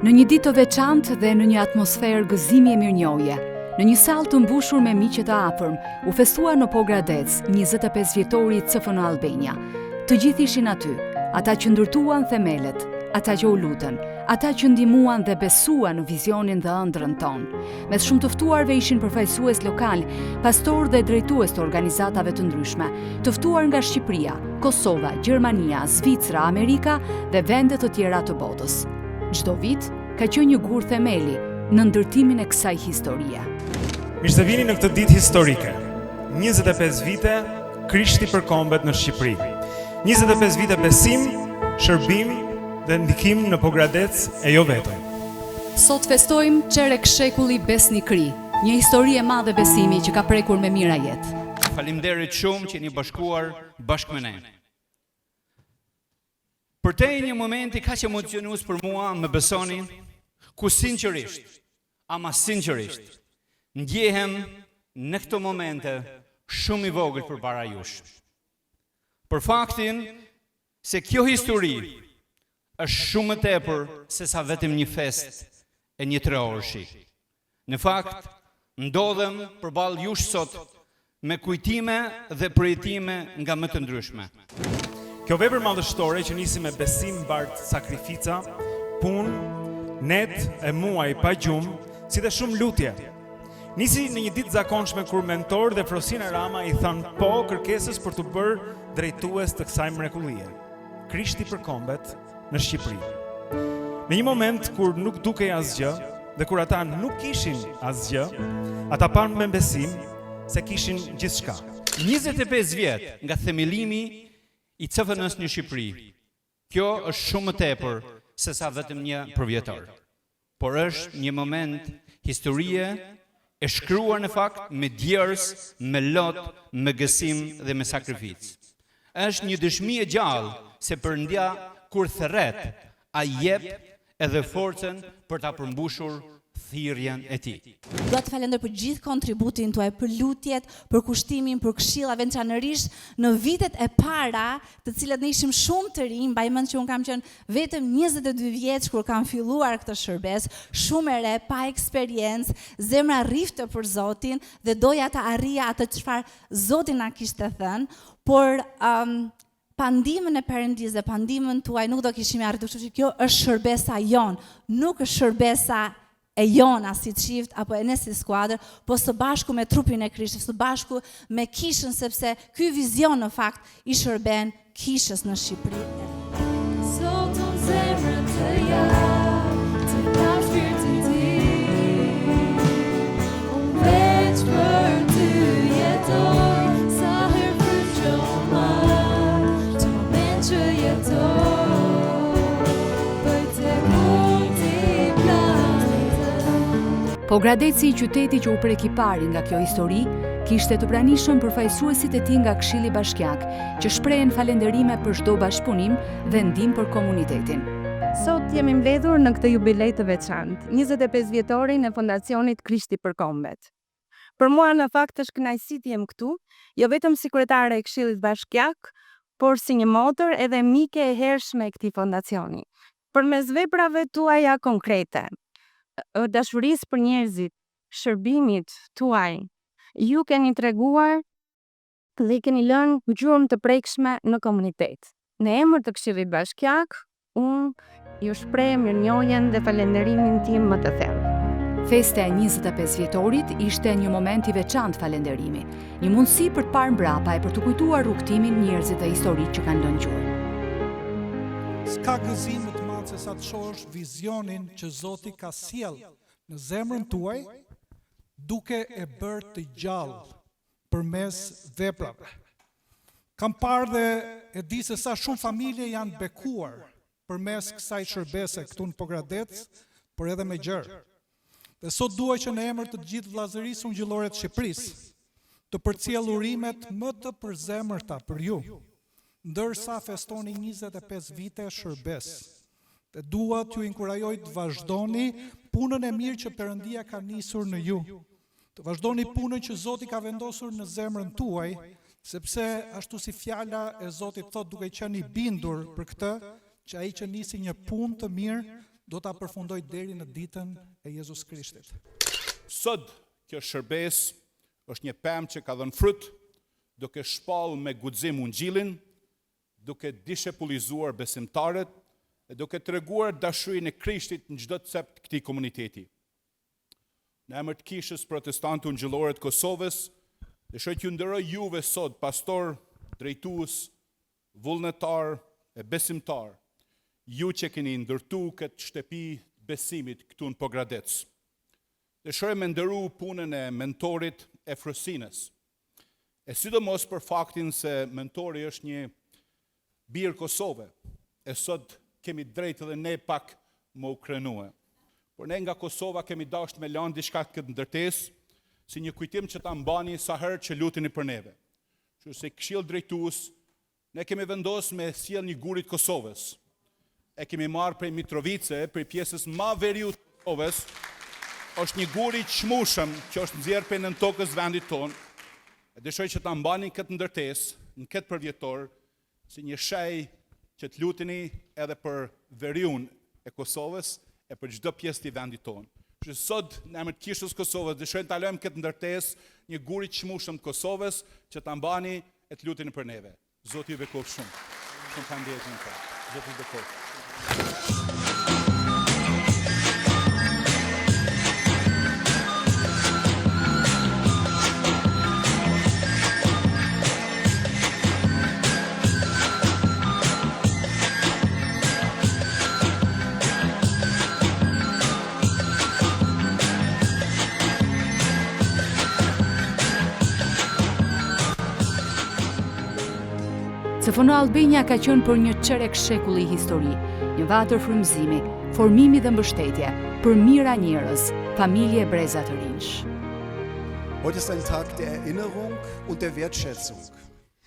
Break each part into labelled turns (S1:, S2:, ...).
S1: Në një ditë të veçantë dhe në një atmosferë gëzimi e mirënjohje, në një sallë të mbushur me miq e të afërm, u festua në Pogradec 25 vjetori i CFN Albania. Të gjithë ishin aty, ata që ndërtuan themelet, ata që u lutën, ata që ndihmuan dhe besuan në vizionin dhe ëndrrën tonë. Mes shumë të ftuarve ishin përfaqësues lokalë, pastorë dhe drejtues të organizatave të ndryshme, të ftuar nga Shqipëria, Kosova, Gjermania, Zvicra, Amerika dhe vende të tjera të botës. Çdo vit ka qenë një gur themeli në ndërtimin e kësaj historie.
S2: Mirë se vini në këtë ditë historike. 25 vite Krishti për kombet në Shqipëri. 25 vite besim, shërbim dhe ndikim në Pogradec e jo vetëm.
S1: Sot festojmë çerek shekulli besnikëri, një histori e madhe besimi që ka prekur me mijëra jetë.
S3: Faleminderit shumë që jeni bashkuar bashkë me ne. Përtej një momenti kaq emocionues për mua, më besoni, ku sinqerisht, ama sinqerisht, ndjehem në këto momente shumë i vogël përpara jush. Për faktin se kjo histori është shumë më tepër sesa vetëm një festë e një treorëshi. Në fakt, ndodhem përballë jush sot me kujtime dhe përjetime nga më të ndryshme.
S2: Kjo vepër madhështore që nisi me besim mbart sakrifica, punë, net e muaj pa gjumë, si dhe shumë lutje. Nisi në një ditë të zakonshme kur Mentor dhe Frosina Rama i thanë po kërkesës për t'u bërë drejtues të kësaj mrekullie. Krishti për kombet në Shqipëri. Në një moment kur nuk dukej asgjë dhe kur ata nuk kishin asgjë, ata panë me besim se kishin gjithçka.
S3: 25 vjet nga themelimi i CFN-së në Shqipëri, kjo është shumë më tepër sesa vetëm një përvjetor. Por është një moment historie e shkruar në fakt me djersë, me lot, me gëzim dhe me sakrificë. Është një dëshmi e gjallë se Perëndia kur thërret, ai jep edhe forcën për ta përmbushur thirrjen e tij.
S4: Dua të falenderoj për gjithë kontributin tuaj, për lutjet, për kushtimin, për këshilla, veçanërisht në vitet e para, të cilat ne ishim shumë të rinj, mbaj mend që unë kam qenë vetëm 22 vjeç kur kam filluar këtë shërbesë, shumë e re, pa eksperiencë, zemra rrihte për Zotin dhe doja të arrija atë çfarë Zoti na kishte thënë, por um, pa ndihmën e Perëndisë dhe pa ndihmën tuaj nuk do kishim arritur, kështu që kjo është shërbesa jonë, nuk është shërbesa e jona si çift apo e ne si skuadër, po së bashku me trupin e Krishtit, së bashku me kishën sepse ky vizion në fakt i shërben kishës në Shqipëri. Sot unë zemrën të
S1: jap, të jap shpirtin tim. Unë veç për ty jetoj, sa herë frymë që unë marr, çdo moment që jetoj. Pogradeci, qyteti që u prek i pari nga kjo histori, kishte të pranishëm përfaqësuesit e tij nga Këshilli Bashkiak, që shprehën falënderime për çdo bashkëpunim dhe ndihmë për komunitetin.
S5: Sot jemi mbledhur në këtë jubile të veçantë, 25 vjetorin e Fondacionit Krishti për Kombet. Për mua në fakt është kënaqësi të jem këtu, jo vetëm si kryetare e Këshillit Bashkiak, por si një motër edhe mike e hershme e këtij fondacioni. Përmes veprave tuaja konkrete, dashurisë për njerëzit, shërbimit tuaj, ju keni treguar dhe keni lënë gjurmë të prekshme në komunitet. Në emër të Këshillit Bashkiak, unë ju shpreh mirënjohjen dhe falënderimin tim më të
S1: thellë. Festa e 25 vjetorit ishte një moment i veçantë falënderimi, një mundësi për të parë mbrapa e për të kujtuar rrugëtimin njerëzit dhe historitë që kanë lënë gjurmë.
S6: S'ka gëzim më të madh se sa të shohësh vizionin që Zoti ka sjellë në zemrën tuaj, duke e bërë të gjallë përmes veprave. Kam parë dhe e di se sa shumë familje janë bekuar përmes kësaj shërbese këtu në Pogradec, por edhe më gjerë. Dhe sot dua që në emër të të gjithë vëllazërisë ungjillore të Shqipërisë, të përcjell urimet më të përzemërta për ju, ndërsa festoni 25 vite shërbesë. Dhe dua t'ju inkurajoj të vazhdoni punën e mirë që Perëndia ka nisur në ju. Të vazhdoni punën që Zoti ka vendosur në zemrën tuaj, sepse ashtu si fjala e Zotit thotë duke qenë i bindur për këtë, që ai që nisi një punë të mirë, Do ta përfundojë deri në ditën e Jezus Krishtit.
S7: Sot kjo shërbesë është një pemë që ka dhënë fryt, duke shpallë me guxim ungjillin, duke dishepullizuar besimtarët e duke treguar dashurinë e Krishtit në çdo cep të këtij komuniteti. Në emër të Kishës Protestante Ungjillore të Kosovës, dëshiroj t'ju nderoj juve sot, pastorë, drejtues, vullnetarë e besimtarë, ju që keni ndërtu këtë shtëpi të besimit këtu në Pogradec. Dëshiroj me nderu punën e mentorit e Frosinës, E sidomos për faktin se mentori është një bir Kosove, e sot kemi drejt edhe ne pak me u krenue. Por ne nga Kosova kemi dashtë me lanë diçka këtë ndërtesë, si një kujtim që ta mbani sa herë që luteni për neve. Kështu si këshill drejtues, Ne kemi vendos me sjell një guri të Kosovës. E kemi marrë prej Mitrovice, prej pjesës ma veriut të Kosovës. Është një gur i çmueshëm që është nxjerrë prej nëntokës vendit tonë. E dëshiroj që ta mbani këtë ndërtesë në këtë përvjetor si një shenjë që të luteni edhe për veriun e Kosovës e për çdo pjesë të vendit tonë. Që sot në emër të Kishës Kosovës dëshirojmë ta lëmë këtë ndërtesë një gur i çmueshëm të Kosovës që ta mbani E të luteni për neve. Zoti ju bekoftë shumë. Shumë faleminderit një herë. Zoti ju bekoftë.
S1: CFN Albania ka qenë për një çerek shekulli histori, një vatër frymëzimi, formimi dhe mbështetje për mijëra njerëz, familje e breza të rinjsh.
S8: Heute ist ein Tag der Erinnerung und der Wertschätzung.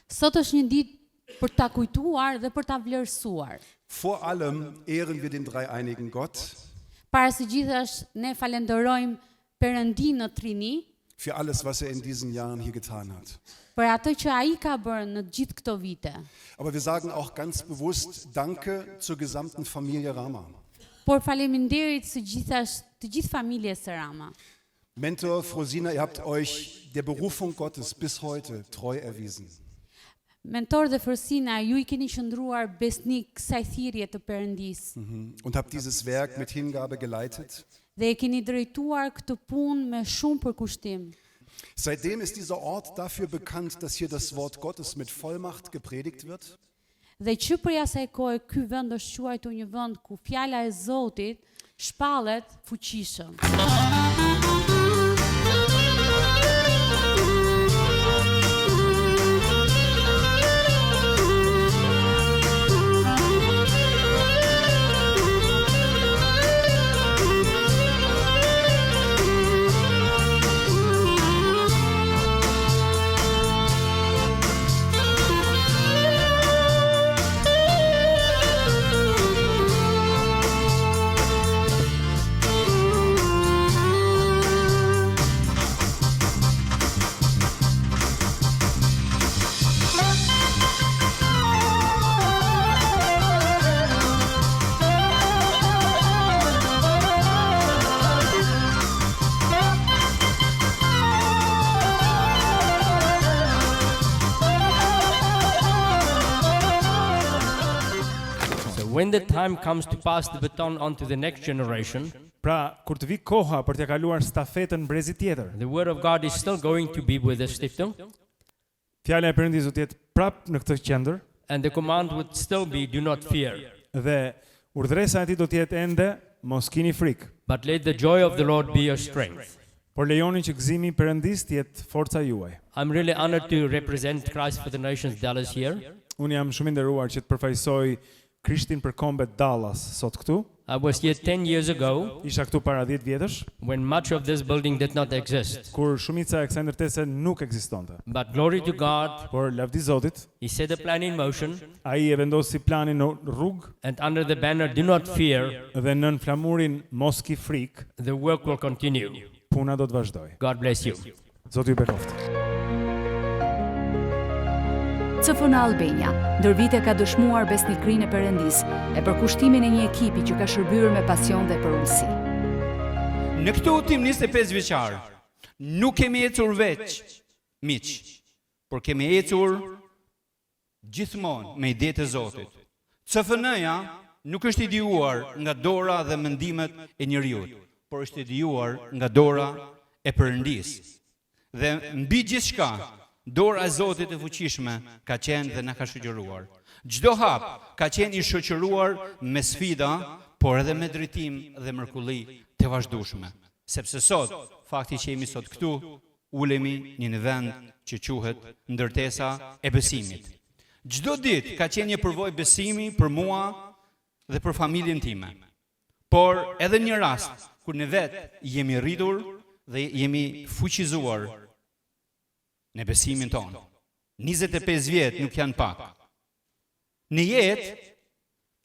S9: Sot është një ditë për ta kujtuar dhe për ta vlerësuar.
S8: Vor allem ehren wir den dreieinigen Gott.
S9: Para së gjithash ne falënderojmë Perëndinë Trini.
S8: Für alles was er in diesen Jahren hier getan hat.
S9: Për atë që ai ka bërë në gjithë këto vite.
S8: Aber wir sagen auch ganz bewusst Danke zur gesamten Familie Rama.
S9: Por faleminderit së gjithash të gjithë familjes së Rama.
S8: Mentor Frosina, ihr habt euch der Berufung Gottes bis heute treu erwiesen.
S9: Mentor dhe Frosina, ju i keni qëndruar besnik kësaj thirrje të Perëndisë.
S8: Und habt dieses Werk mit Hingabe geleitet.
S9: Dhe e keni drejtuar këtë punë me shumë përkushtim.
S8: Seitdem ist dieser Ort dafür bekannt, dass hier das Wort Gottes mit Vollmacht gepredigt wird.
S9: Dhe që prej asaj kohe ky vend është quajtur një vend ku fjala e Zotit shpallet fuqishëm.
S10: So when the time comes to pass the baton on to the next generation,
S2: Pra, kur të vijë koha për t'ia kaluar stafetën brezit tjetër,
S10: the word of God is still going to be with the Stiftung,
S2: fjala e Perëndisë do të jetë prapë në këtë qendër
S10: and the command would still be do not fear,
S2: dhe urdhëresa e tij do të jetë ende mos kini frikë,
S10: but let the joy of the Lord be your strength.
S2: por lejoni që gëzimi i Perëndisë të jetë forca juaj.
S10: I'm really honored to represent Christ for the Nations Dallas here.
S2: Unë jam shumë i nderuar që të përfaqësoj Krishtin për kombet Dallas sot këtu.
S10: I was here 10 years ago
S2: Isha këtu para 10 vjetësh,
S10: when much of this building did not exist.
S2: kur shumica e kësaj ndërtese nuk ekzistonte.
S10: But glory to God,
S2: Por lavdi Zotit,
S10: He set a plan in motion,
S2: ai e vendosi planin në rrugë
S10: and under the banner Do Not Fear,
S2: dhe nën flamurin Mos ki frikë,
S10: the work will continue.
S2: puna do të vazhdojë.
S10: God bless you.
S2: Zoti ju bekoftë.
S1: CFN Albania, ndër vite ka dëshmuar besnikërinë e Perëndisë e përkushtimin e një ekipi që ka shërbyer me pasion dhe përulësi.
S3: Në këtë udhëtim 25 vjeçar, nuk kemi ecur veç, miq, por kemi ecur gjithmonë me idetë e Zotit. CFN-ja nuk është ideuar nga dora dhe mendimet e njeriut, por është ideuar nga dora e Perëndisë. Dhe mbi gjithçka, dora e Zotit e fuqishme ka qenë dhe na ka shoqëruar. Çdo hap ka qenë i shoqëruar me sfida, por edhe me drejtim dhe mrekulli të vazhdueshme. Sepse sot, fakti që jemi sot këtu, ulemi në një vend që quhet ndërtesa e besimit. Çdo ditë ka qenë një përvojë besimi për mua dhe për familjen time. Por edhe një rast kur ne vetë jemi rritur dhe jemi fuqizuar në besimin tonë. 25 vjet nuk janë pak. Në jetë,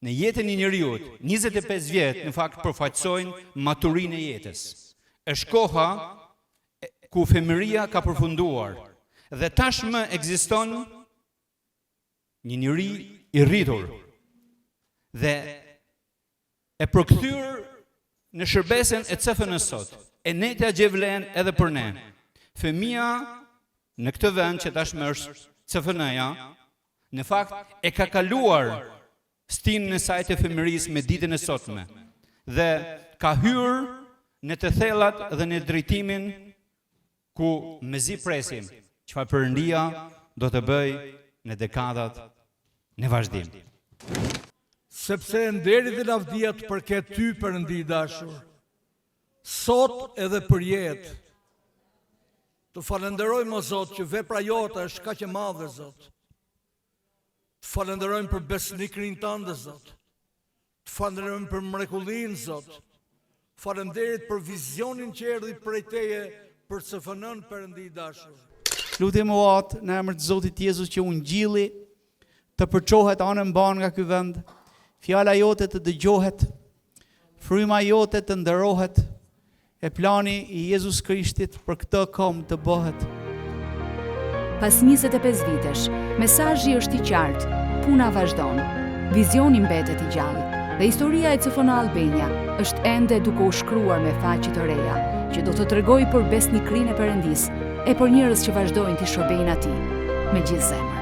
S3: në jetën e njeriut, 25 vjet në fakt përfaqësojnë maturinë e jetës. Është koha ku fëmijëria ka përfunduar dhe tashmë ekziston një njeri i rritur dhe e përkthyer në shërbesën e CFN sot. E njëjta gjë vlen edhe për ne. Fëmija në këtë vend që tashmë është CFN-ja, në fakt e ka kaluar stinën e saj të fëmijërisë me ditën e sotme dhe ka hyrë në të thellat dhe në drejtimin ku mezi presim çfarë Perëndia do të bëjë në dekadat në vazhdim.
S11: Sepse nderi dhe lavdia të përket ty, Perëndi i dashur, sot edhe përjetë. Të falënderojmë o Zot që vepra jote është kaq e madhe, Zot. Të falënderojmë për besnikërinë tënde, Zot. Të falënderojmë për mrekullinë, Zot. Faleminderit për vizionin që erdhi prej teje për CFN-në, Perëndi i dashur.
S12: Lutem o Atë, në emër të Zotit Jezus që ungjilli të përçohet anë e mbanë nga ky vend, fjala jote të dëgjohet, fryma jote të nderohet, E plani i Jezus Krishtit për këtë komb të bëhet.
S1: Pas 25 vitesh, mesazhi është i qartë, puna vazhdon. Vizioni mbetet i gjallë dhe historia e CFN Albania është ende duke u shkruar me faqe të reja, që do të tregojë për besnikërinë e Perëndisë e për njerëz që vazhdojnë t'i shërbejnë atij me gjithë zemër.